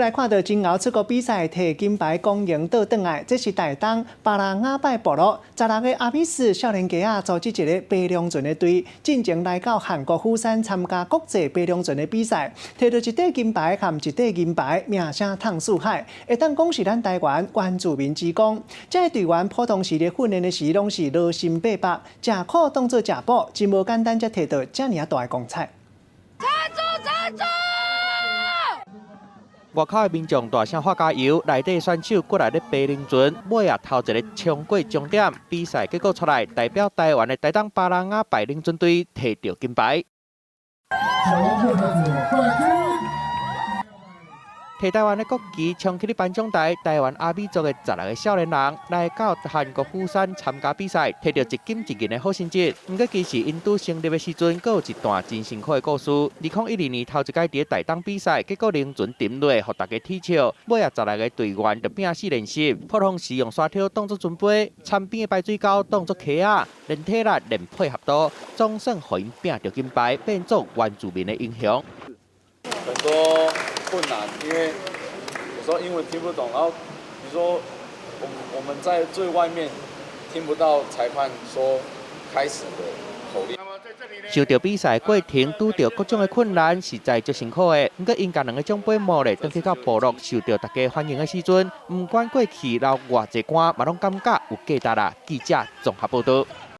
來看到真𠢕出國比賽提金牌光榮倒轉來，這是台東巴拉雅拜部落16個阿美斯少年家仔組織一个爬龍船的隊，進前來到韓國釜山參加國際爬龍船的比賽，提著一塊金牌和一塊銀牌，名聲淌四海，會當講是咱台灣原住民之光。這个隊員普通時咧訓練的時，攏是勞心八百，食苦當做食補，真無簡單才提著遮爾大的光彩。站住！站住！外口的民眾大聲喊加油，內底選手過來咧爬龍船，尾仔頭一个衝過終點。比賽結果出來，代表台灣的台東巴拉雅拜龍船隊提著金牌。冠軍。提台灣的國旗衝去咧頒獎台，台灣阿美族的16個少年人來到韓國釜山參加比賽，提著一金一銀的好成績。毋過其實𪜶拄成立的時陣，閣有一段真辛苦的故事。2012年頭一擺佇台東比賽，結果龍船沉落，予大家恥笑。尾仔16個隊員就拼死練習，普通時用沙條當作船杯，田邊的排水溝當作溪仔，練體力、練配合度，總算予𪜶拼著金牌，變做原住民的英雄。很多困難，因為有時候英文聽不懂，然後比如說我們在最外面聽不到裁判說開始的口令。受著比賽過程拄著各種的困難，實在足辛苦的。毋過𪜶共兩个獎杯摸咧，轉去到部落受著大家歡迎的時陣，毋管過去流偌濟汗，嘛攏感覺有價值啦。記者綜合報道。